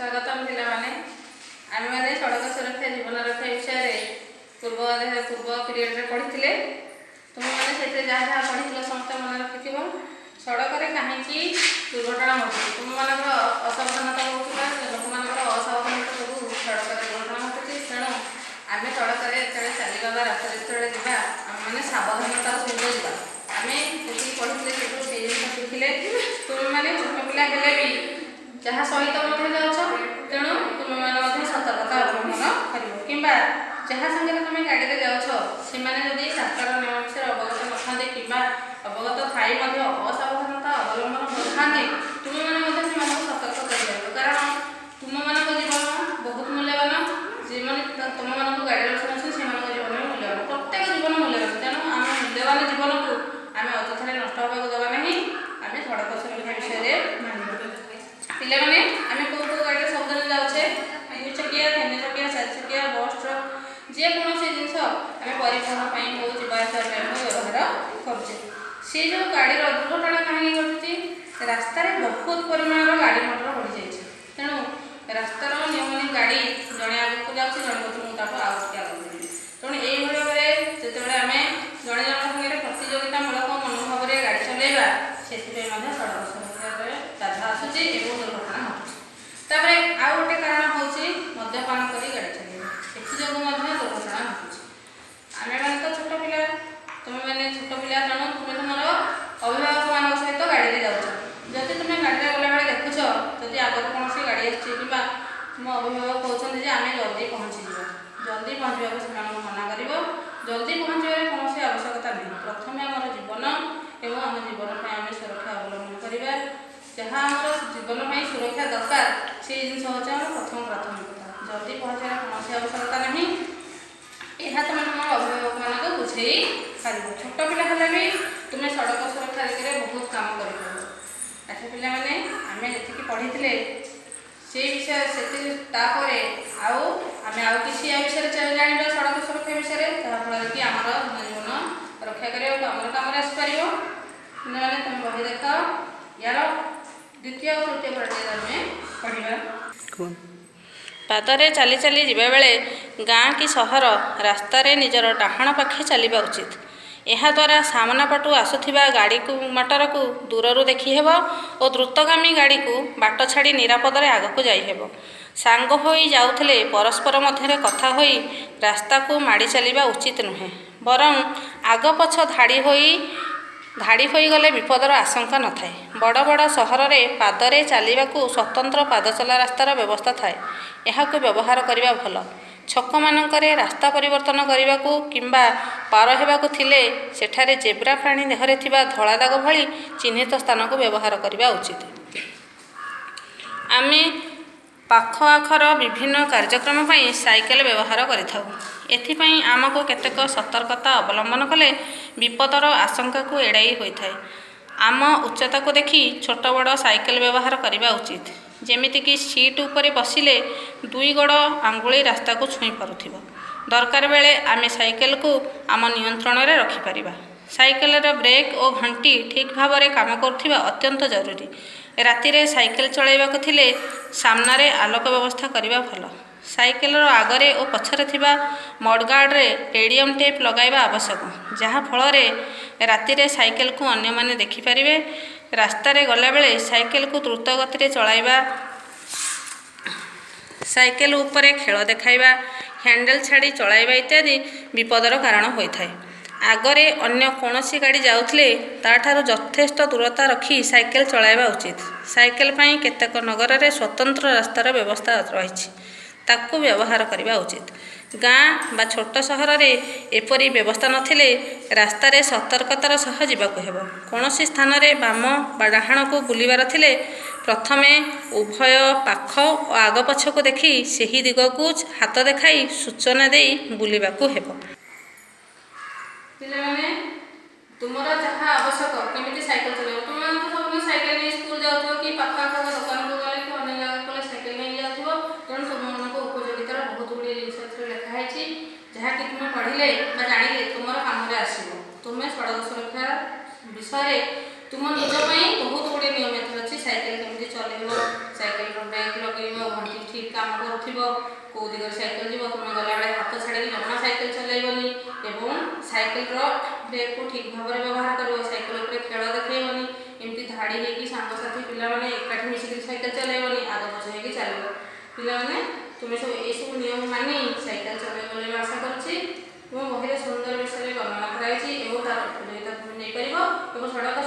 ସ୍ୱାଗତମ ପିଲାମାନେ। ଆମେମାନେ ସଡ଼କ ସୁରକ୍ଷା ଜୀବନ ରକ୍ଷା ବିଷୟରେ ପୂର୍ବ ଅଧ୍ୟାୟ, ପୂର୍ବ ପିରିୟଡ଼ରେ ପଢ଼ିଥିଲେ। ତୁମେମାନେ ସେଥିରେ ଯାହା ଯାହା ପଢ଼ିଥିଲ, ସମସ୍ତେ ମନେ ରଖିଥିବ। ସଡ଼କରେ କାହିଁକି ଦୁର୍ଘଟଣା ଘଟୁଛି? ତୁମମାନଙ୍କର ଅସାବଧାନତା ରହୁଛି ବା ଲୋକମାନଙ୍କର ଅସାବଧାନତା ଯୋଗୁଁ ସଡ଼କରେ ଦୁର୍ଘଟଣା ଘଟୁଛି। ତେଣୁ ଆମେ ସଡ଼କରେ ଯେତେବେଳେ ଚାଲିବା ବା ରାସ୍ତାରେ ଯେତେବେଳେ ଯିବା, ଆମେମାନେ ସାବଧାନତାର ସହିତ ଯିବା। ଆମେ ଯେତିକି ପଢ଼ିଥିଲେ, ସେଠୁ ସେଇ ଜିନିଷ ଶିଖିଲେ। ତୁମେମାନେ ଛୋଟ ପିଲା ହେଲେ ବି ଯାହା ସହିତ ମଧ୍ୟ ଯାଉଛ, ତେଣୁ ତୁମେମାନେ ମଧ୍ୟ ସତର୍କତା ଅବଲମ୍ବନ କରିବ। କିମ୍ବା ଯାହା ସାଙ୍ଗରେ ତୁମେ ଗାଡ଼ିରେ ଯାଉଛ, ସେମାନେ ଯଦି ରାସ୍ତାର ନିୟମ ବିଷୟରେ ଅବଗତ ନଥାନ୍ତି କିମ୍ବା ଅବଗତ ଥାଇ ମଧ୍ୟ ଅସାବଧାନତା ଅବଲମ୍ବନ କରୁଥାନ୍ତି, ତୁମେମାନେ ମଧ୍ୟ ସେମାନଙ୍କୁ ସତର୍କ କରିପାରିବ। କାରଣ ତୁମମାନଙ୍କ ଜୀବନ ବହୁତ ମୂଲ୍ୟବାନ। ଯେଉଁମାନେ ତୁମମାନଙ୍କୁ ଗାଡ଼ିରେ ବସାଉଛନ୍ତି, ସେମାନଙ୍କ ଜୀବନ ବି ମୂଲ୍ୟବାନ। ପ୍ରତ୍ୟେକ ଜୀବନ ମୂଲ୍ୟବାନ। ତେଣୁ ଆମେ ମୂଲ୍ୟବାନ ଜୀବନକୁ ଆମେ ଅଯଥାରେ ନଷ୍ଟ ହେବାକୁ ଦେବା ନାହିଁ। ଆମେ ସଡ଼କ ସୁରକ୍ଷା ବିଷୟରେ ମାନିବା। ପିଲାମାନେ, ଆମେ କେଉଁ କେଉଁ ଗାଡ଼ିରେ ସବୁଦିନ ଯାଉଛେ? ଦୁଇ ଚକିଆ, ତିନି ଚକିଆ, ଚାରି ଚକିଆ, ବସ୍, ଟ୍ରକ୍, ଯେକୌଣସି ଜିନିଷ ଆମେ ପରିବହନ ପାଇଁ ହଉ, ଯିବା ଆସିବା ପାଇଁ ହଉ ବ୍ୟବହାର କରୁଛେ। ସେ ଯେଉଁ ଗାଡ଼ିର ଦୁର୍ଘଟଣା କାହିଁକି ଘଟୁଛି? ରାସ୍ତାରେ ବହୁତ ପରିମାଣର ଗାଡ଼ି ମଟର ବଢ଼ିଯାଇଛି। ତେଣୁ ରାସ୍ତାର ନିୟମ, ଗାଡ଼ି ଜଣେ ଆଗକୁ ଯାଉଛି, ଜଣେ କହୁଛି ମୁଁ ତାକୁ ଆଉ ଟିକେ ଆଗକୁ ଯିବି। ତେଣୁ ଏଇଭଳି ଭାବରେ ଯେତେବେଳେ ଆମେ ଜଣେ ଜଣଙ୍କ ସାଙ୍ଗରେ ପ୍ରତିଯୋଗିତାମୂଳକ ମନୋଭାବରେ ଗାଡ଼ି ଚଲେଇବା, ସେଥିପାଇଁ ମଧ୍ୟ ସଡ଼କ ସୁରକ୍ଷାରେ ବାଧା ଆସୁଛି ଏବଂ ଦୁର୍ଘଟଣା ଘଟୁଛି। ତାପରେ ଆଉ ଗୋଟେ କାରଣ ହେଉଛି ମଦ୍ୟପାନ କରି ଗାଡ଼ି ଚଲେଇବା। ଏଥିଯୋଗୁଁ ମଧ୍ୟ ଦୁର୍ଘଟଣା ଘଟୁଛି। ଆମେମାନେ ତ ଛୋଟ ପିଲା, ତୁମେମାନେ ଛୋଟ ପିଲା, ତେଣୁ ତୁମେ ତୁମର ଅଭିଭାବକମାନଙ୍କ ସହିତ ଗାଡ଼ିରେ ଯାଉଛ। ଯଦି ତୁମେ ଗାଡ଼ିରେ ଗଲାବେଳେ ଦେଖୁଛ, ଯଦି ଆଗରୁ କୌଣସି ଗାଡ଼ି ଆସୁଛି କିମ୍ବା ତୁମ ଅଭିଭାବକ କହୁଛନ୍ତି ଯେ ଆମେ ଜଲ୍ଦି ପହଞ୍ଚିଯିବା, ଜଲ୍ଦି ପହଞ୍ଚିବାକୁ ସେମାନଙ୍କୁ ମନା କରିବ। ଜଲ୍ଦି ପହଞ୍ଚିବାରେ କୌଣସି ଆବଶ୍ୟକତା ନାହିଁ। ପ୍ରଥମେ ଆମର ଜୀବନ ଏବଂ ଆମ ଜୀବନ ପାଇଁ ଆମେ ସୁରକ୍ଷା ଅବଲମ୍ବନ କରିବା। ଯାହା ଆମର ଜୀବନ ପାଇଁ ସୁରକ୍ଷା ଦରକାର, ସେଇ ଜିନିଷ ହେଉଛି ଆମର ପ୍ରଥମ ପ୍ରାଥମିକତା। ଜଲ୍ଦି ପହଞ୍ଚିବାର କୌଣସି ଆବଶ୍ୟକତା ନାହିଁ। ଏହା ତୁମେ ତୁମ ଅଭିଭାବକମାନଙ୍କୁ ବୁଝେଇ ପାରିବ। ଛୋଟ ପିଲା ହେଲେ ବି ତୁମେ ସଡ଼କ ସୁରକ୍ଷା ଦିଗରେ ବହୁତ କାମ କରିପାରିବ। ଆଚ୍ଛା ପିଲାମାନେ, ଆମେ ଯେତିକି ପଢ଼ିଥିଲେ ସେଇ ବିଷୟ ସେତିକି। ତାପରେ ଆଉ ଆମେ ଆଉ କିଛି ୟା ବିଷୟରେ ଜାଣିବା, ସଡ଼କ ସୁରକ୍ଷା ବିଷୟରେ, ଯାହାଫଳରେ କି ଆମର ଜୀବନ ରକ୍ଷା କରିବାକୁ ଆମର କାମରେ ଆସିପାରିବ। ପିଲାମାନେ, ତୁମେ ବହି ଦେଖ। ୟାର ଦ୍ୱିତୀୟ ଆଉ ତୃତୀୟ ପର୍ଯ୍ୟାୟରେ ଆମେ ପଢ଼ିବା। ପାଦରେ ଚାଲି ଚାଲି ଯିବାବେଳେ ଗାଁ କି ସହର ରାସ୍ତାରେ ନିଜର ଡାହାଣ ପାଖେ ଚାଲିବା ଉଚିତ। ଏହାଦ୍ୱାରା ସାମନା ପଟୁ ଆସୁଥିବା ଗାଡ଼ିକୁ ମଟରକୁ ଦୂରରୁ ଦେଖିହେବ ଓ ଦ୍ରୁତଗାମୀ ଗାଡ଼ିକୁ ବାଟ ଛାଡ଼ି ନିରାପଦରେ ଆଗକୁ ଯାଇହେବ। ସାଙ୍ଗ ହୋଇ ଯାଉଥିଲେ ପରସ୍ପର ମଧ୍ୟରେ କଥା ହୋଇ ରାସ୍ତାକୁ ମାଡ଼ି ଚାଲିବା ଉଚିତ ନୁହେଁ। ବରଂ ଆଗ ପଛ ଧାଡ଼ି ହୋଇଗଲେ ବିପଦର ଆଶଙ୍କା ନଥାଏ। ବଡ଼ ବଡ଼ ସହରରେ ପାଦରେ ଚାଲିବାକୁ ସ୍ୱତନ୍ତ୍ର ପାଦଚଲା ରାସ୍ତାର ବ୍ୟବସ୍ଥା ଥାଏ। ଏହାକୁ ବ୍ୟବହାର କରିବା ଭଲ। ଛକମାନଙ୍କରେ ରାସ୍ତା ପରିବର୍ତ୍ତନ କରିବାକୁ କିମ୍ବା ପାର ହେବାକୁ ଥିଲେ ସେଠାରେ ଜେବ୍ରା ପ୍ରାଣୀ ଦେହରେ ଥିବା ଧଳା ଦାଗ ଭଳି ଚିହ୍ନିତ ସ୍ଥାନକୁ ବ୍ୟବହାର କରିବା ଉଚିତ। ଆମେ ପାଖ ଆଖର ବିଭିନ୍ନ କାର୍ଯ୍ୟକ୍ରମ ପାଇଁ ସାଇକେଲ ବ୍ୟବହାର କରିଥାଉ। ଏଥିପାଇଁ ଆମକୁ କେତେକ ସତର୍କତା ଅବଲମ୍ବନ କଲେ ବିପଦର ଆଶଙ୍କାକୁ ଏଡ଼ାଇ ହୋଇଥାଏ। ଆମ ଉଚ୍ଚତାକୁ ଦେଖି ଛୋଟ ବଡ଼ ସାଇକେଲ ବ୍ୟବହାର କରିବା ଉଚିତ। ଯେମିତିକି ସିଟ୍ ଉପରେ ବସିଲେ ଦୁଇ ଗୋଡ଼ ଆଙ୍ଗୁଳି ରାସ୍ତାକୁ ଛୁଇଁ ପାରୁଥିବ। ଦରକାର ବେଳେ ଆମେ ସାଇକେଲକୁ ଆମ ନିୟନ୍ତ୍ରଣରେ ରଖିପାରିବା। ସାଇକେଲର ବ୍ରେକ୍ ଓ ଘଣ୍ଟି ଠିକ୍ ଭାବରେ କାମ କରୁଥିବା ଅତ୍ୟନ୍ତ ଜରୁରୀ। ରାତିରେ ସାଇକେଲ ଚଳାଇବାକୁ ଥିଲେ ସାମ୍ନାରେ ଆଲୋକ ବ୍ୟବସ୍ଥା କରିବା ଭଲ। ସାଇକେଲର ଆଗରେ ଓ ପଛରେ ଥିବା ମଡ଼ଗାର୍ଡ଼ରେ ରେଡ଼ିୟମ୍ ଟେପ୍ ଲଗାଇବା ଆବଶ୍ୟକ, ଯାହାଫଳରେ ରାତିରେ ସାଇକେଲକୁ ଅନ୍ୟମାନେ ଦେଖିପାରିବେ। ରାସ୍ତାରେ ଗଲାବେଳେ ସାଇକେଲକୁ ଦ୍ରୁତ ଗତିରେ ଚଳାଇବା, ସାଇକେଲ ଉପରେ ଖେଳ ଦେଖାଇବା, ହ୍ୟାଣ୍ଡେଲ ଛାଡ଼ି ଚଳାଇବା ଇତ୍ୟାଦି ବିପଦର କାରଣ ହୋଇଥାଏ। ଆଗରେ ଅନ୍ୟ କୌଣସି ଗାଡ଼ି ଯାଉଥିଲେ ତା'ଠାରୁ ଯଥେଷ୍ଟ ଦୂରତା ରଖି ସାଇକେଲ ଚଳାଇବା ଉଚିତ। ସାଇକେଲ ପାଇଁ କେତେକ ନଗରରେ ସ୍ୱତନ୍ତ୍ର ରାସ୍ତାର ବ୍ୟବସ୍ଥା ରହିଛି। ତାକୁ ବ୍ୟବହାର କରିବା ଉଚିତ। ଗାଁ ବା ଛୋଟ ସହରରେ ଏପରି ବ୍ୟବସ୍ଥା ନଥିଲେ ରାସ୍ତାରେ ସତର୍କତାର ସହ ଯିବାକୁ ହେବ। କୌଣସି ସ୍ଥାନରେ ବାମ ବା ଡାହାଣକୁ ବୁଲିବାର ଥିଲେ ପ୍ରଥମେ ଉଭୟ ପାଖ ଓ ଆଗ ପଛକୁ ଦେଖି ସେହି ଦିଗକୁ ହାତ ଦେଖାଇ ସୂଚନା ଦେଇ ବୁଲିବାକୁ ହେବ। ପିଲାମାନେ, ତୁମର ଯାହା ଆବଶ୍ୟକ, କେମିତି ସାଇକେଲ ଚଲାଇବ। ତୁମେମାନେ ତ ସବୁଦିନ ସାଇକେଲ ନେଇ ସ୍କୁଲ ଯାଉଥିବ କି ପାଖ ଆଖ ଦୋକାନକୁ ଗଲେ କି ଅନ୍ୟ ଜାଗାକୁ ଗଲେ ସାଇକେଲ ନେଇକି ଯାଉଥିବ। ତେଣୁ ତୁମମାନଙ୍କ ଉପଯୋଗିତାର ବହୁତ ଗୁଡ଼ିଏ ଜିନିଷ ଏଥିରେ ଲେଖା ହେଇଛି, ଯାହାକି ତୁମେ ପଢ଼ିଲେ ବା ଜାଣିଲେ ତୁମର କାମରେ ଆସିବ। ତୁମେ ସଡ଼କ ସୁରକ୍ଷା ବିଷୟରେ ତୁମ ନିଜ ପାଇଁ ବହୁତ ଗୁଡ଼ିଏ ନିୟମ ଏଥିରେ ଅଛି। ସାଇକେଲ କେମିତି ଚଲେଇବ, ସାଇକେଲର ବ୍ରେକ୍ ଲଗେଇବ, ଘଣ୍ଟି ରଖିବ, କେଉଁ ଦିଗରେ ସାଇକେଲ ଯିବ। ତୁମେ ଗଲାବେଳେ ହାତ ଛାଡ଼ିକି ଜମା ସାଇକେଲ ଚଲାଇବନି ଏବଂ ସାଇକେଲର ବ୍ରେକ୍କୁ ଠିକ୍ ଭାବରେ ବ୍ୟବହାର କରିବ। ସାଇକେଲ ଉପରେ ଖେଳ ଦେଖେଇବନି। ଏମିତି ଧାଡ଼ି ହେଇକି ସାଙ୍ଗସାଥି ପିଲାମାନେ ଏକାଠି ମିଶିକିରି ସାଇକେଲ ଚଲାଇବନି, ଆଗ ପଛ ହେଇକି ଚାଲିବ। ପିଲାମାନେ, ତୁମେ ସବୁ ଏସବୁ ନିୟମ ମାନି ସାଇକେଲ ଚଲାଇବ ବୋଲି ମୁଁ ଆଶା କରୁଛି। ତୁମ ବହିରେ ସୁନ୍ଦର ବିଷୟରେ ବର୍ଣ୍ଣନା କରାଯାଇଛି ଏବଂ ତାର ଉପଯୋଗିତା ତୁମେ ନେଇପାରିବ ଏବଂ ସଡ଼କ